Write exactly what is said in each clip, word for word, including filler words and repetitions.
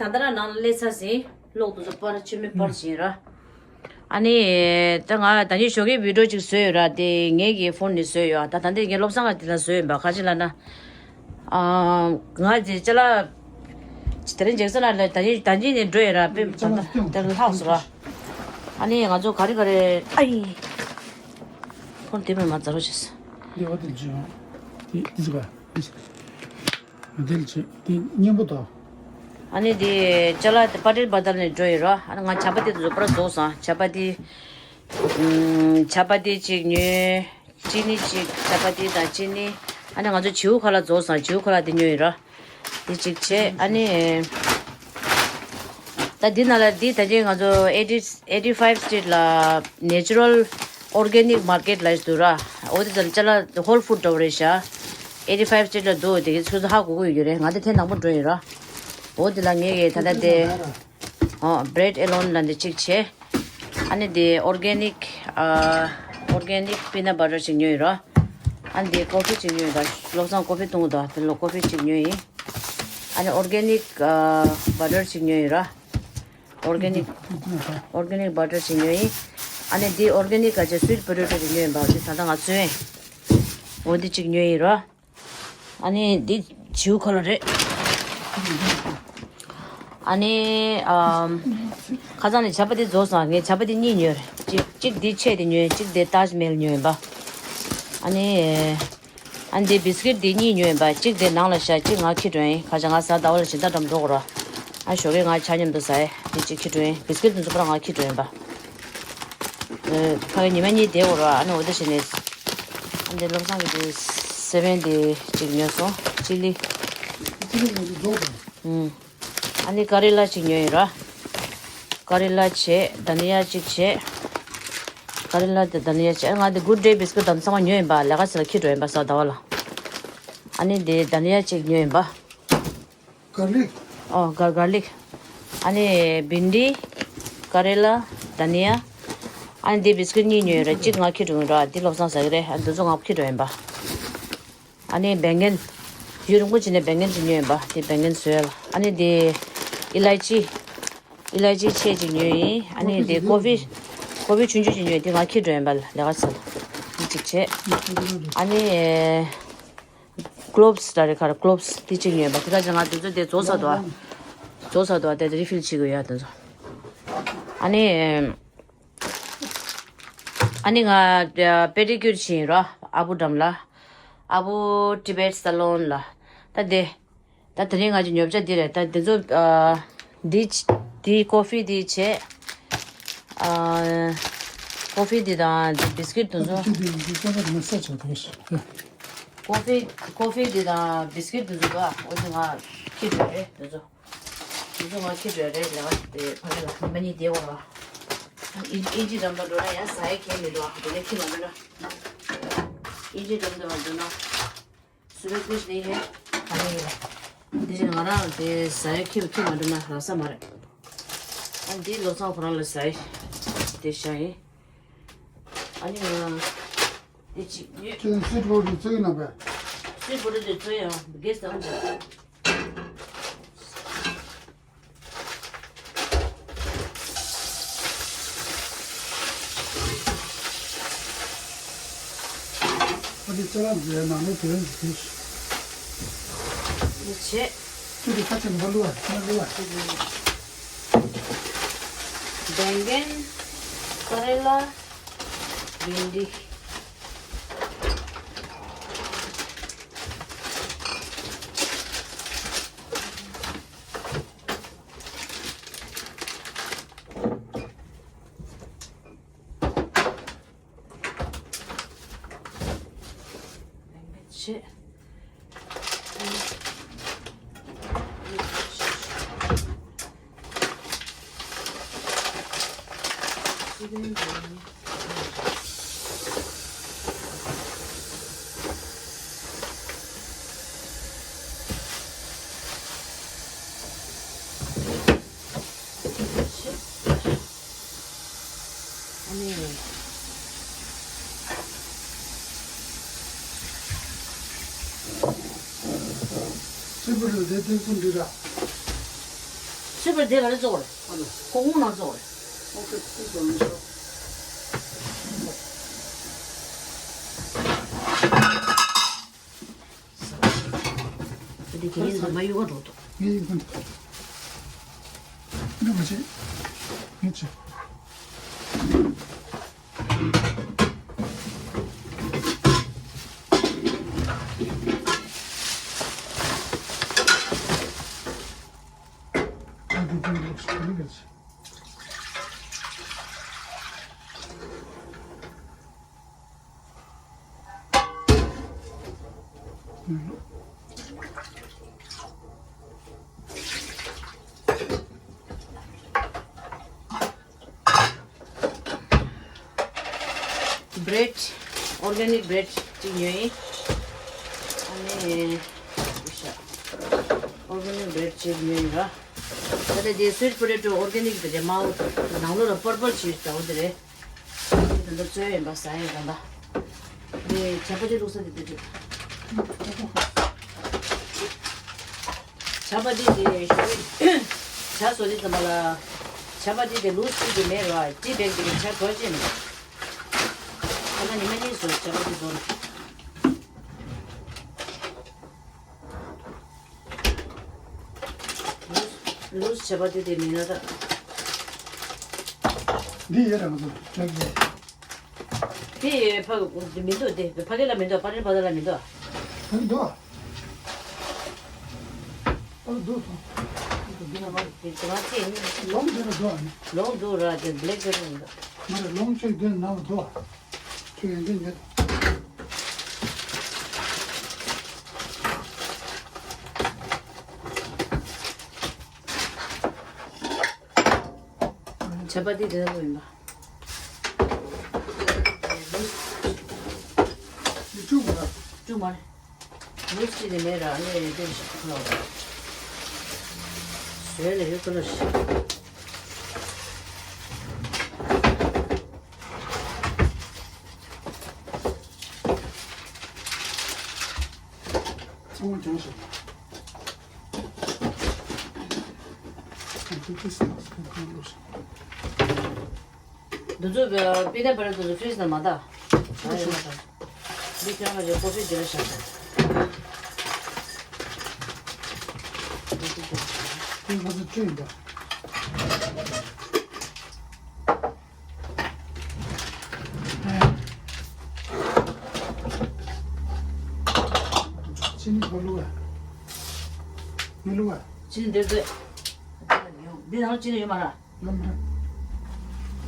ད་ལྟ་རང་ནང་ལ་སླེབས་ཚར་ཟིན། གློག་དེ་ཚོ་པར་ཆུ་མིག་པར་བྱིན་ར། ཨ་ནི། ད་ང་ད་ནི་ཞོགས་ཀའི་བི་ཌིའོ་ཅིག་བཟོས་ཡོད་ར། དེ་ངེད་ཀྱི་ཕོན་ནས་བཟོས་ཡོད། ད་ད་འདི་ངའི་བློ་བཟང་ག་དེ་ལ་བཟོས་ཡོད་པ་ག་ཅི་ལ་ན། ཨ། ང་དེ་ཅ་ལག་དེ་རིང་ཇེག་སན་ལ་ད་ནི་ད་ནི་ནས་འགྲོ་ཡོད་ར། དཔེ་ད་ད་དེ་ལྷག་སོང་ར། ཨ་ནི་ང་ཚོ་ག་རེ་ག་རེ། ཨ་ཡི། ཁོང་དེ་མེད་མ་ཛ་རོ་བྱས། འདི་བ་དེ་ཇི་ཡོང་། དེ་དེ་ཟི་ག་དེ་ཟི། དེ་ལ་ཆེ་དེ་སྙན་པོ་དང་། ཨ་ནི་དེ་ཅ་ལག་དེ་པ་ཊེལ་པ་ཏར་ནས་འགྲོ་ཡོད་ར། ཨ་ནི་ང་ཆ་པ་ཏི་དེ་ཚོ་པར་རྫོགས་སོང་། ཆ་པ་ཏི། ཨམ། ཆ་པ་ཏི་གཅིག་ཉོས། ཅི་ནི་གཅིག་ཆ་པ་ཏི་དང་ཅི་ནི། ཨ་ནི་ང་ཚོ་བྱིའུ་ཁ་ལག་རྫོགས་སོང་། བྱིའུ་ཁ་ལག་དེ་ཉོས་ཡོད་ར། དེ་གཅིག་བྱས། ཨ་ནི། ད་འདི་ནང་ལ་འདི་ད་གིན་ང་ཚོ་ཨེ་ཊི་ཨེ་ཊི་ཕའིབ་སི་ཊི་རིཊ་ལ་ནེ་ཅུ་རལ་ཨོར་གེ་ནིག་མར་ཀེཊ་ལ་འདུག་ར། འོ་དེ་ཚོ་ལ་ཅ་ལག་ཧོལ་ཕུཌ་འདྲ་བོ་རེད་ཤག་ཨེ་ཊི་ཕའིབ་སི་ཊི་རིཊ་ལ་འདུག་དེ་གི་སོ་སོ་ཧ་གོ་གི་ཡོད་རེད། ང་དེ་ཐེངས་དང་པོ་འགྲོ་ཡིན་ར། འོ་དེ་ལ་ངས་གི་ད་ལྟ་དེ། ཨོ། བྷི་རེཌ་ཨེ་ལོན་ལ་འདི་གཅིག་བྱས། ཨ་ནི་དེ་ཨོར་གེ་ནིག་ཨ། ཨོར་གེ་ནིག་པི་ནཊ་བྷ་ཊར་ཅིག་ཉོས་ཡོད་ར། ཨ་ནི་དེ་ཀོ་ཕི་ཅིག་ཉོས་ཡོད་པ། བློ་བཟང་ཀོ་ཕི་བཏུང་གི་འདུག་དེ་ལ་ཀོ་ཕི་ཅིག་ཉོས་ཡིན། ཨ་ནི་ཨོར་གེ་ནིག་ཨ། བྷ་ཊར་ཅིག་ཉོས་ཡོད་ར། ཨོར་གེ་ནིག་ཨོར་གེ་ནིག་བྷ་ཊར་ཅིག་ཉོས་ཡིན། ཨ་ནི་འདི་ཨོར་གེ་ནིག་ག་ཅེ་སུའིཊ་པོ་ཊེ་ཊོ་ཅིག་ཉོས་ཡིན་པ། འདི་ད་ལྟ་ང་བཙོས། འོ་འདི་ཅིག་ཉོས་ཡིན་ར། ཨ་ནི་འདི་བྱིའུ་ཁ་ལག་རེད། ཨ་ནི་ཨམ། ཁ་སང་ནས་ཆ་པ་ཏི་རྫོགས་སོང་། ངས་ཆ་པ་ཏི་གཉིས་ཉོས་རེད། གཅིག་གཅིག་འདི་ཆེ་དེ་ཉོས། གཅིག་དེ་ཏཱཇ་མེལ་ཉོས་ཡིན་པ། ཨ་ནི། ཨ་འདི་བིས་ཀིཊ་འདི་གཉིས་ཉོས་ཡིན་པ། གཅིག་དེ་ནང་ལ་བཞག་གཅིག་ང་འཁྱེར་འགྲོ་ཡིན། ཁ་ཅིག་ང་གཟའ་ཟླ་བ་ལ་སྦྱིན་བདག་འགྲམ་འགྲོ་དགོས་ར། ཨ་ཞོགས་ཀས་ང་ཆ་མཉམ་དུ་ཟ་ཡི། འདི་གཅིག་འཁྱེར་འགྲོ་ཡིན། བིས་ཀིཊ་དེ་ཚོ་པུ་ར་ང་འཁྱེར་འགྲོ་ཡིན་པ། ཨ་ཕ་གི་ཉི་མ་གཉིས་བསྡད་དགོས་ར། ཨ་ནི་འོ་དེ་བྱས་ནས། ཨ་འདི་བློ་བཟང་གི་དེ་སེ་བན་དེ་གཅིག་ཉོས་སོང་། ཅི་ལི། ཅི་ལི་ང་ཚོ་རྫོགས་དང་། ཨུམ། ཨ་ནི་ཀ་རེ་ལ་གཅིག་ཉོས་ཡིན་ར། ཀ་རེ་ལ་བྱས། དྷ་ནི་ཡ་གཅིག་བྱས། ཀ་རེ་ལ་དེ་དྷ་ནི་ཡ་བྱས། ང་དེ་གུཌ་ཌེ་བིས་ཀིཊ་དང་ཚང་མ་ཉོས་ཡིན་པ། ལས་ཀ་ཚེ་ལ་འཁྱེར་འགྲོ་ཡིན་པ་གཟའ་ཟླ་བ་ལ། ཨ་ནི་དེ་དྷ་ནི་ཡ་གཅིག་ཉོས་ཡིན་པ། གར་ལིག་ཨོ་གར་གར་ལིག་ཨ་ནི་བིན་ཌི། ཀ་རེ་ལ། དྷ་ནི་ཡ། ཨ་ནི་དེ་བིས་ཀིཊ་གཉིས་ཉོས་ཡོད་ར། གཅིག་ང་འཁྱེར་འགྲོ་གི་ཡིན་ར། དེ་བློ་བཟང་ཟ་གི་རེད། ཨ་འདི་ཚོ་ང་འཁྱེར་འགྲོ་ཡིན་པ། ཨ་ནི་བེང་གན། ཡུན་རིང་པོ་བྱས་ནས་བེང་གན་ཅིག་ཉོས་ཡིན་པ། དེ་བེང་གན་བཟོས་ལ། ཨ་ནི་དེ་ཨི་ལའི་ཅི། ཨི་ལའི་ཅི་ཆེ་ཅིག་ཉོས་ཡིན། ཨ་ནི་དེ་ཀོ་ཕི། ཀོ་ཕི་ཆུང་ཆུང་ཅིག་ཉོས། དེ་ང་འཁྱེར་འགྲོ་ཡིན་པ། ལས་ཀ་ཚར་ལ་དེ་གཅིག་བྱས། ཨ་ནི། ཀློབས་ད་རེ་ཁར་ཀློབས་དེ་གཅིག་ཉོས་པ། དེ་ག་ཅིག་ང་དེ་ཚོ་དེ་རྫོགས་ཚར་འདུག་རྫོགས་ཚར་འདུག་དེ་རི་ཕིལ་བྱེད་དགོས་ཡ་དེ་ཚོ། ཨ་ནི། ཨ་ནི་ང་པེ་ཌི་ཀིའུར་ཕྱིན་ར། ཨ་བུ་འགྲམ་ལ། ཨ་བུ་ཊི་བེཊ་སེ་ལོན་ལ། ད་དེ། ད་དེ་རིང་ང་ཚོ་ཉོ་ཆ་འདི་རེད། ད་དེ་ཚོ་ཨ། འདི་འདི་ཀོ་ཕི་འདི་བྱས། ཨ། ཀོ་ཕི་འདི་དང་འདི་བིས་ཀིཊ་དེ་ཚོ། ཁྱོད་འདི་འདི་ཀོ་ཕི་མི་ས་ཆ་དེ་ཞིག་ཀོ་ཕི་ཀོ་ཕི་འདི་དང་བིས་ཀིཊ་དེ་ཚོ་ག་འོ་དེ་ང་འཁྱེར་འགྲོ་རེད། དེ་ཚོ་དེ་ཚོ་ང་འཁྱེར་འགྲོ་རེད། ལས་ཀ་དེ་ཕ་གི་ལ་ཉི་མ་གཉིས་བསྡད་དགོས་ར། ཨིན་ཨིན་ཇི་འགྲམ་དུ་འགྲོ་ན་ཡང་ཟ་ཡ་གང་ཡང་མི་འདུག་དེ་ནས་འཁྱེར་མ་འགྲོ་ན། ཨིན་ཇི་འགྲམ་དུ་མ་འགྲོ་ན། སུ་རེད་ཀུ་ཤ་ནི་ཧེ། ཨ་ནི། འདི་བཞིན་ང་རང་དེ་ཟ་ཡ་ཁྱི་ཁྱི་མ་འདྲ་ན་རག་ས་མ་རེད། ཨ་འདི་བློ་བཟང་ཁོ་རང་ལ་ཟ་ཡ་དེ་བཞག་ཡིན། ཨ་ནི་ང་དེ་ཅི་ཉོས། ཁྱེད་སི་ཊི་བོ་ཊི་བཙུགས་ཡིན་ན་པས། སི་ཊི་བོ་ཊི་དེ་བཙུགས་ཡང་གེ་སི་དང་འདྲ། ཨ་ནི་ཅ་ལག་འཛུལ་ནང་ལོགས་དེ་རིང་གི་དུས་སུ། འདི་བྱས། ཁྱོད་ཀྱིས་ཁ་ཆེམས་པ་བླུགས་པ་ཁྱོད་བླུགས་པ། བེང་གན། ཀ་རེ་ལ། བིན་ཌི། ཨ་ནི། སྲིན་པོ་ལ་དེ་དེ་ཚོ་འདི་ར། ཚོད་པར་དེ་ལ་རེ་ཙོག་རེ། ཨ་ལོ། ཁོ་ཁོང་ནང་ཙོག་རེ། ཨོ་ཁེ། ཁོང་ཙོག་རེ་ཤོག་དེ་དེ་ཡིན་ཙམ་པ་ཡོད་ག་འགྲོ་འདུག་ངས་ཡིན་ཁོང་། འདི་མ་བྱེད། ངས་བྱེད། ཨ་འདི་འདི་འདི་ལོག་ཤོག་ནི་ག་ཚོད། བྷི་རེཌ། ཨོར་གེ་ནིག་བྷི་རེཌ་གཅིག་ཉོས་ཡིན། ཨ་ནི། ཨོར་གེ་ནིག་བྷི་རེཌ་གཅིག་ཉོས་ཡིན་ར། ད་ལྟ་དེ་སུའིཊ་པོ་ཏེ་ཊོ་ཨོར་གེ་ནིག་དེ་རེད། མར་ནང་ལོགས་ལ་པར་པལ་ཞིག་ཡོད་ད། འོ་དེ་རེད། དེ་ད་ལྟ་བཙོས་ཡིན་པ་ཟ་ཡིན་ད་ལྟ། དེ་ཇ་པ་ཏི་བླུགས་ས་དེ་དེ་རེད། ཇ་པ་ཏི་དེ་ཞོགས་ཇ་བཟོ་དུས་ཙམ་པ་ལ། ཇ་པ་ཏི་དེ་ལུས་ཅིག་དེ་མེད་ར། ཊི་བེག་དེ་གི་ཇ་བྲོ་ཅན་མེད། ད་ལྟ་ཉི་མ་གཉིས་བཟོ་ཇ་པ་ཏི་བཟོ་ན། ལུས་ཇ་པ་ཏི་དེ་མེད་ན་ད། འདི་ཡོད་ར་ང་ཚོ་ཇ་པ་ཏི། དེ་ཕ་མི་འདུག་དེ་ཕ་གི་ལ་མི་འདུག་པ་རིན་པ་ད་ལ་མི་འདུག་ཨ་འདུག་ཨ་འདུག་སོང་། འདི་ང་ཚོས་ལོང་འདི་ལ་འདུག་ཨ་ནི། ལོང་འདུག་ར། དེ་བྷི་ལེག་པེ་པར་མི་འདུག་མ་རེད། ལོང་ཆོས་འདི་ནང་ལ་འདུག་ཁྱོད་ཡོན་ཏན་མེད། ཇ་པ་ཏི་དེ་ལྟ་བུ་ཡིན་པ། འདི་བཅུག་མ་རེད། བཅུག་མ་རེད། ལུས་ཅི་ནས་མེད་ར། ཨ་ནི་དེ་ཞིག་ཁོ་ལ་བཟོས་ནས་ཡོད་ཁོ་ལ་ཞིག་ཚང་མ་གྱོན་ཞིག་འདི་ཚོ་པི་ནཊ་བ་ཊར་དེ་ཚོ་ཕི་རིཇ་ནང་མ་བཏང་། འདི་ཁྱོད་རང་གི་ཀོ་ཕི་འདི་ལ་བཞག་དང་། འདི་ང་ཚོ་བཀྲུས་ཡིན་པ། ཅི་ནི་ག་བླུགས་པ། མི་བླུགས་པ། ཅི་ནི་འདིར་དགོས། འདི་ནང་ཅི་ནི་ཡོད་མ་རེད། ལམ་འགྲོ།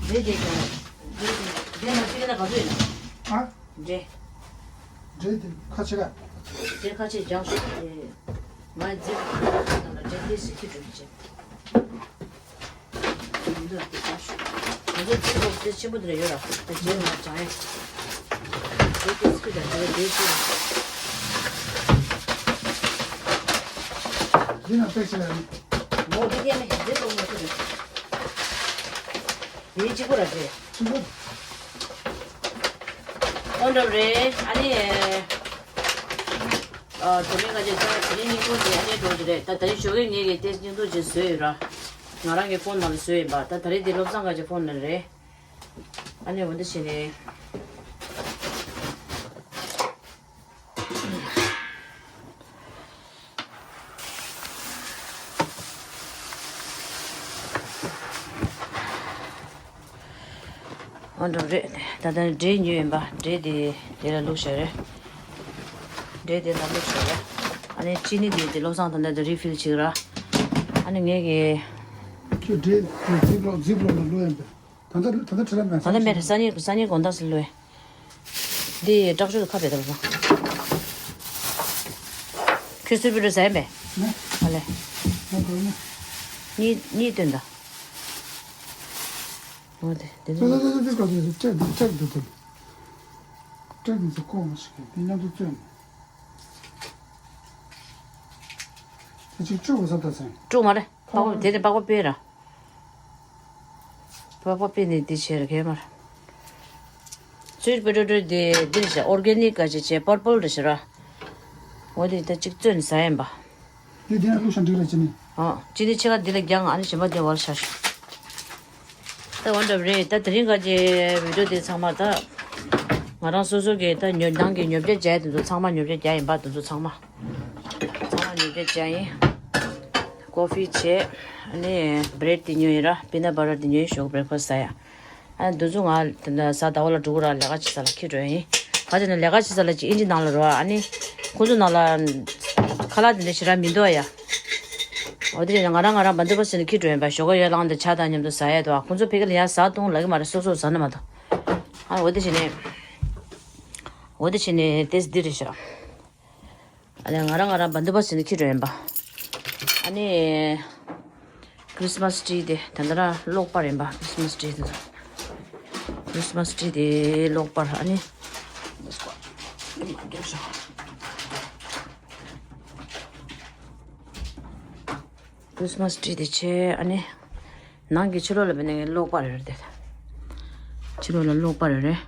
འདྲེ་དེ་ཀྱང་། འདྲེ་དེ་འདྲེ་ན་ཅི་ཀ་ན་ག་ཚོད་ཡིན་ན། ཨ། འདྲེ། འདྲེ་དེ་ཁ་ཕྱེ་ར། འདྲེ་ཁ་ཕྱེ་རྒྱང་ཤོག་དེ། ང་རྫི་དང་འདྲ་འདྲེ་དེ་སི་ཁྱི་འགྲོ་གི་བྱེད། མི་འདུག་དེ་རྒྱང་ཤོག་ང་ཚོ་རྫི་ལོག་དེ་ཆེན་པོ་དེ་རེ་ཡོད་ར། དེ་རྗེས་ནང་སྦྱང་ཡ། འདྲེ་དེ་སི་ཁྱི་དང་འདྲེ་དེ་སི། འདི་ན་པེག་ཆེ་ར། ལོ་དེ་དེ་ནི་རྫི་ལོག་མ་ཐུབ་རེད། དེའི་གཅིག་པོ་ར་རེད། ཨོ་འདྲ་རེད། ཨ་ནི། ཨ། དེ་རིང་ང་ཚོས་ད་དེ་རིང་སྙིང་ཐུང་དེ་ཨ་ནི་འགྲོ་གི་རེད། ད་ད་རིང་ཞོགས་ཀས་ངེད་ཀྱིས་དེ་སྙིང་ཐུང་ཅིག་བཟོས་ཡོད་ར། ང་རང་གི་ཕོན་ནང་ལ་བཟོས་ཡིན་པ། ད་ད་རིང་དེ་བློ་བཟང་ཁ་ཆེ་ཕོན་ནང་རེད། ཨ་ནི་འོ་འདི་བྱས་ནས། ཨོ་འགྲོ་རེད། ད་ལྟ་འབྲས་ཉོས་ཡིན་པ། འབྲས་དེ་དེ་ལ་བླུགས་བཞག་རེད། འབྲས་དེ་ལ་བླུགས་བཞག་རེད། ཨ་ནི་ཅི་ནི་དེ་དེ་བློ་བཟང་ད་ལྟ་དེ་རི་ཕིལ་བྱེད་ར། ཨ་ནི་ངས་ཀྱི། ཁྱོད་འབྲས་དེ་ཛིབ་ལོག་ཛིབ་ལོག་ལ་བླུགས་ཡིན་པས། ད་ལྟ་ད་ལྟ་ཁྲི་ལ་མེད། ད་ལྟ་མེད། སང་ཉིན་སང་ཉིན་དགོང་དག་སུ་ལོས། འདི་དྲག་ཤོས་ཁ་བེད་དོ། ཁྱོད་སུར་བུ་རུ་ཟ་ཡིན་པས། ཨ་ལས། གཉིས་གཉིས་སྟོན་ད། འོ་དེ་དེ་ཚོ། དཀྲུག་མ་རེད། པགས་པ་དེ་དེ་པགས་པ་སྤེལ་ར། པགས་པ་སྤེལ་ནས་འདི་བྱས་ར་གས་མར། སུའིཊ་པོ་ཏེ་ཊོ་དེ་འདིར་བྱས། ཨོར་གེ་ནིག་ག་ཅེ་བྱས། པར་པལ་རེད་ཟེར་ར། འོ་དེ་ད་གཅིག་བཙོས་ནས་ཟ་ཡིན་པ། འདི་དེ་ཡང་བླུགས་ཤིང་འགྲིག་རེད་ཅེ་ནི། ཨོ། ཅི་འདི་ཕྱི་ཁ་འདི་ལ་རྒྱག་ཨ་ནི་གཞན་པ་འདི་བར་ཤ་ཤ། ད་འོ་འདྲ་རེད། ད་དེ་རིང་ག་གི་བི་ཌིའོ་འདི་ཚང་མ་ད་ང་རང་སོ་སོ་གི་ད་ཉོ་ནང་གི་ཉོ་ཆ་བྱས་དེ་ཚོ་ཚང་མ་ཉོ་ཆ་རྒྱག་ཡིན་པ། དེ་ཚོ་ཚང་མ་ཚང་མ་ཉོ་ཆ་རྒྱག་ཡིན། ཀོ་ཕི་བྱས། ཨ་ནི་བྷི་རེཌ་འདི་ཉོས་ཡིན་ར། པི་ནཊ་བྷ་ཊར་འདི་ཉོས་ཡིན། ཞོགས་བྷི་རེག་ཕ་སི་ཟ་ཡ། ཨ་འདི་ཚོ་ང་ད་གཟའ་ཟླ་བ་ལ་འགྲོ་གི་ར། ལས་ཀ་བྱེད་ས་ལ་འཁྱེར་འགྲོ་ཡིན། ག་ཅི་ན་ལས་ཀ་བྱེད་ས་ལ་ཅིག་ཨིན་ཇི་ནང་ལ་རོ། ཨ་ནི་ཁོང་ཚོ་ནང་ལ་ཁ་ལག་དེ་འདྲ་ཞེ་དྲག་མི་འདུག་ཡ། འོ་དེ་བྱས་ནས་ང་རང་ང་རང་བན་དོ་བ་སི་ནས་འཁྱེར་འགྲོ་ཡིན་པ། ཞོགས་ཀ་ཡར་ལངས་ཏེ་ཇ་དང་མཉམ་དུ་ཟ་ཡས་དོ། ཁོང་ཚོ་ཕ་གི་ལ་ཡར་ཟ་བཏུང་ལབ་ཀྱི་མ་རེད། སོ་སོ་ཟ་ནི་མ་གཏོགས། ཨ་འོ་དེ་བྱས་ནས། འོ་དེ་བྱས་ནས་དེ་འདི་རེད་ཤག་ཨ་ནི་ང་རང་ང་རང་བན་དོ་བ་སི་ནས་འཁྱེར་འགྲོ་ཡིན་པ། ཨ་ནི་ཁྲི་སི་མ་སི་ཊི་དེ་དེ་འདྲ་གློག་པར་ཡིན་པ། ཁྲི་སི་མ་སི་ཊི་དེ་ཚོ། ཁྲི་སི་མ་སི་ཊི་དེ་གློག་པར། ཨ་ནི་ཁྲི་སི་མ་སི་ཊི་དེ་བྱས། ཨ་ནི་ནང་གི་ཕྱི་ལོགས་ལ་བྱས་ནས་གློག་པར་རེད་དེ། ཕྱི་ལོགས་ལ་གློག་པར་རེད།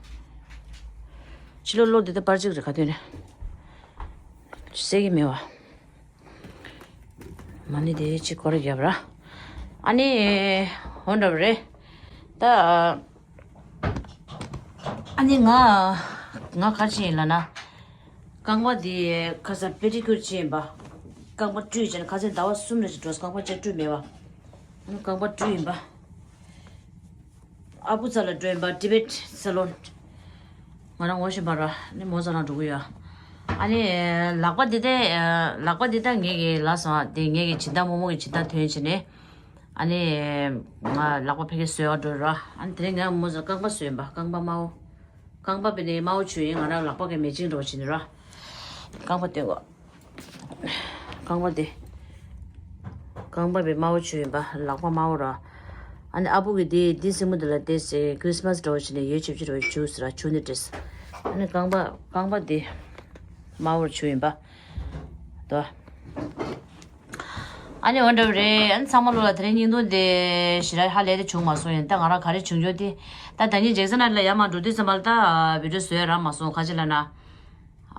ཕྱི་ལོགས་གློག་དེ་ད་པར་གཅིག་རེད། ག་དུས་རེད། གསལ་གྱི་མེད་པ། མ་ཎི་དེ་གཅིག་སྐོར་རྒྱབ་ར། ཨ་ནི་འོ་འདྲ་བ་རེད། ད་ཨ་ནི་ང་ང་ག་རེ་བྱས་ཡིན་ལབ་ན། རྐང་པ་དེ་ཁ་སང་པེ་ཌི་ཀིའུར་བྱས་ཡིན་པ། རྐང་པ་བཀྲུས་བྱས་ནས་ཁ་སང་ཟླ་བ་གསུམ་རེ་ཞིག་འགྲོ་སོང་། རྐང་པ་ཅིག་བཀྲུས་མེད་པ། ཨ་ནི་རྐང་པ་བཀྲུས་ཡིན་པ། ཨ་བུ་རྩ་ལ་འགྲོ་ཡིན་པ། ཊི་བེཊ་སེ་ལོན། ང་རང་ངོ་ཤེས་པ་ར། ནི་མོ་རྩ་ལ་འགྲོ་གི་ཡོད། ཨ་ནི་ལག་པ་འདི་ལྟ། ལག་པ་འདི་ལྟ་ངེད་ཀྱི་ལབ་སོང་། དེ་ངེད་ཀྱི་སྦྱིན་བདག་རྨོ་མོ་གི་སྦྱིན་བདག་ཐོན་བྱས་ནས། ཨ་ནི་ང་ལག་པ་ཕ་གིར་བཟོས་པ་འགྲོ་ར། ཨ་ནི་དེ་རིང་ངས་མོ་རྩ་རྐང་པ་བཟོས་ཡིན་པ། རྐང་པ་དམར་པོ། རྐང་པ་བྱས་ནས་དམར་པོ་བྱུགས་ཡིན། ང་རང་ལག་པ་གི་མེ་ཅིང་འདྲ་བོ་བྱས་ནས་ར། རྐང་པ་སྟོན་གོ། རྐང་པ་དེ། རྐང་པ་བྱས་དམར་པོ་བྱུགས་ཡིན་པ། ལག་པ་དམར་པོ་ར། ཨ་ནི་ཨ་བུ་གི་དེ་དེ་སྲིང་མོ་དེ་ལ་དེ་ཁྲི་སི་མ་སི་འདྲ་བོ་བྱས་ནས་ཡོལ་ཆེབ་ཆེ་འདྲ་བོ་བྱུགས་ཟེར་ར། བྱུགས་ནས་འདྲེས། ཨ་ནི་རྐང་པ་རྐང་པ་དེ་དམར་པོར་བྱུགས་ཡིན་པ། དོ། ཨ་ནི་འོ་འདྲ་བ་རེད། ཨ་ནི་ཚང་མ་ལོ་ལ་དེ་རིང་བརྙན་ཐུང་དེ་ཞེ་དྲག་ཧ་ལས་དེ་བྱུང་མ་སོང་། ཡིན་ད་ང་རང་ག་རེ་བྱུང་རྒྱུ་དེ། ད་ད་ནི་ཇེག་སན་ལ་ཡར་མར་འགྲོ་དུས་ཙམ་པ་ལ་ད་བི་ཌིའོ་བཟོས་རག་མ་སོང་། ག་ཅི་ལབ་ན།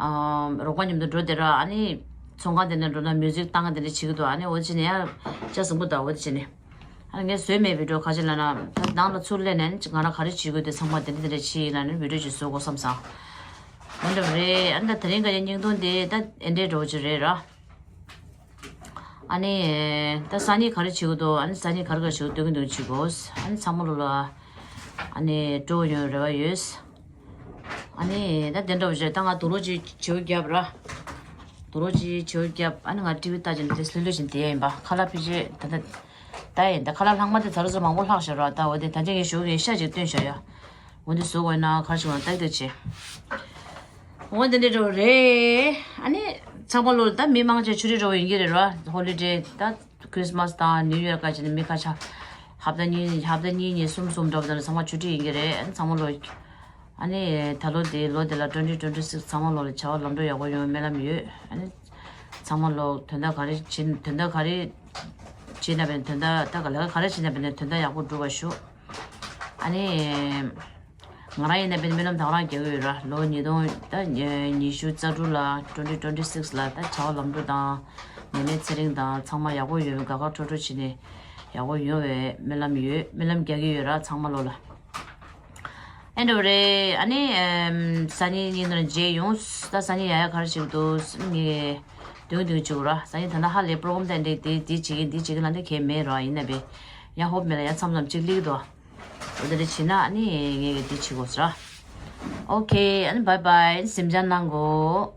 ཨམ། རོགས་པ་མཉམ་དུ་འགྲོ་བསྡད་ར། ཨ་ནི་ཚོང་ཁང་དེ་ནས་འགྲོ་ན་མིའུ་ཟིག་བཏང་ག་དེ་འདྲ་བྱེད་ཀྱི་འདུག་ཨ་ནི་འོ་ཅི་ནས་ཡ་ཅག་བཟང་པོ་འདུག་འོ་ཅི་ནས། ཨ་ནི་ངས་བཟོས་མེད་བི་ཌིའོ། ག་ཅི་ལབ་ན་ད་ནང་ལ་ཚུར་སླེབས་ནས་ང་རང་ག་རེ་བྱེད་དགོས་དེ་ཚང་མ་དེ་འདྲ་དེ་འདྲ་བྱེད་ཡིན་ན་ནི་བི་ཌིའོ་ཅིག་བཟོ་དགོས་བསམ་སོང་། འོ་འདྲ་བ་རེད། ཨ་ནི་ད་དེ་རིང་ག་ཡ་བརྙན་ཐུང་དེ་ད་ཨེ་འདྲའི་འདྲ་བོ་ཅིག་རེད་ར། ཨ་ནི་ད་སང་ཉིན་ག་རེ་བྱེད་དགོས་འདུག་ཨ་ནི་སང་ཉིན་ག་རེ་ག་རེ་བྱེད་དགོས་སྟོན་གྱི་འདུག་བྱེད་དགོས། ཨ་ནི་ཚང་མ་ལོ་ལ་ཨ་ནི་སྤྲོ་པོ་ཡོང་རེ་བ་ཡོད། ཨ་ནི་ད་དེ་འདྲ་བོ་རེད། ད་ང་དུག་ལོག་ཅིག་བྱེའུ་བརྒྱབ་ར། དུག་ལོག་ཅིག་བྱེའུ་བརྒྱབ། ཨ་ནི་ང་ཊི་ཝི་ལྟ་བྱས་ནས་དེ་ལྷོད་ལྷོད་བྱས་བསྡད་ཡིན་པ། ཁ་ལག་ཕལ་ཆེར་ད་ལྟ་ད་ཡིན་ད་ཁ་ལག་ལྷག་མ་དེ་ད་རུ་ཚོ་མང་པོ་ལྷག་བཞག་ར། ད་འོ་དེ་ད་ལྟ་ངས་ཞོགས་ཀྱི་ཤ་ཅིག་བཏོན་བཞག་ཡ། འོ་འདི་བཟོ་དགོས་ན་ག་རེ་བྱེད་དགོས་ན་ཏག་ཏག་བྱེད། འོ་འདི་འདྲ་འདྲ་བོ་རེད། ཨ་ནི་ཚང་མ་ལོ་ད་མི་མང་ཆེ་ཆུ་ཊི་འདྲ་བོ་ཡིན་གྱི་རེད་ར། ཧོ་ལི་ཌེ་ད་ཁྲི་སི་མ་སི་དང་ནིའུ་ཡར་ག་ཅིག་ནི་མི་ཁ་ཆ་ཧབ་ཏ་གཉིས་ཧབ་ཏ་གཉིས་གཉིས་གསུམ་གསུམ་འདྲ་བོ་ད་ནི་ཚང་མ་ཆུ་ཊི་ཡིན་གྱི་རེད། ཨ་ནི་ཚང་མ་ལོ། ཨ་ནི་ད་ལོ་འདི་ལོ་འདི་ལ་ཊུ་ཝེན་ཊི་ཊུ་ཝེན་ཊི་སིགས་ཚང་མ་ལོ་ལ་བྱ་བ་ལམ་འགྲོ་ཡག་པོ་ཡོང་བའི་སྨོན་ལམ་ཡོད། ཨ་ནི་ཚང་མ་ལོ་དོན་དག་ག་རེ་བྱེད་དོན་དག་ག་རེ་བྱེད་ན་བས་དོན་དག་ད་ག་ལ་ག་རེ་བྱེད་ན་བས་ནས་དོན་དག་ཡག་པོ་འགྲུབ་པ་ཤོག་ཨ་ནི། ང་རང་ཡིན་ན་བས་སྨོན་ལམ་དང་རང་རྒྱག་གི་ཡོད་ར། ལོ་ཉིས་སྟོང་ད་ཉི་ཤུ་རྩ་དྲུག་ལ་ཊུ་ཝེན་ཊི་ཊུ་ཝེན་ཊི་སིགས་ལ་ད་བྱ་བ་ལམ་འགྲོ་དང་ནད་མེད་ཚེ་རིང་དང་ཚང་མ་ཡག་པོ་ཡོང་བའི་དགའ་དགའ་སྤྲོ་སྤྲོ་བྱས་ནས་ཡག་པོ་ཡོང་བའི་སྨོན་ལམ་ཡོད། སྨོན་ལམ་རྒྱག་གི་ཡོད་ར་ཚང་མ་ལོ་ལ། ཨེ་འདྲ་བ་རེད། ཨ་ནི་ཨེམ། སང་ཉིན་ཉིན་དུ་མཇལ་ཡོང་། ད་སང་ཉིན་ཡ་ཡ་ག་རེ་བྱེད་ཀྱི་འདུག་ངས་དུང་དུང་བྱེད་དགོས་ར། སང་ཉིན་ད་ལྟ་ཧ་ལས་པོ་རོ་གྷ་རམ་དེ་འདྲས་དེ་དེ་བྱེད་ཀྱིན་དེ་བྱེད་ཀྱིན་ལ་འདི་གས་མེད་ར། ཡིན་ན་བས་ཡང་ཧོབ་མེད་ལ་ཡང་མཚམས་མཚམས་གཅིག་སླེབས་ཀྱི་འདུག་འོ་དེ་འདྲ་བྱེད་ན་ཨ་ནི་ངས་གི་འདི་བྱེད་དགོས་ར། ཨོ་ཁེ། ཨ་ནི་བྷའི་བྷའི། སེམས་ཅན་གནང་གོ།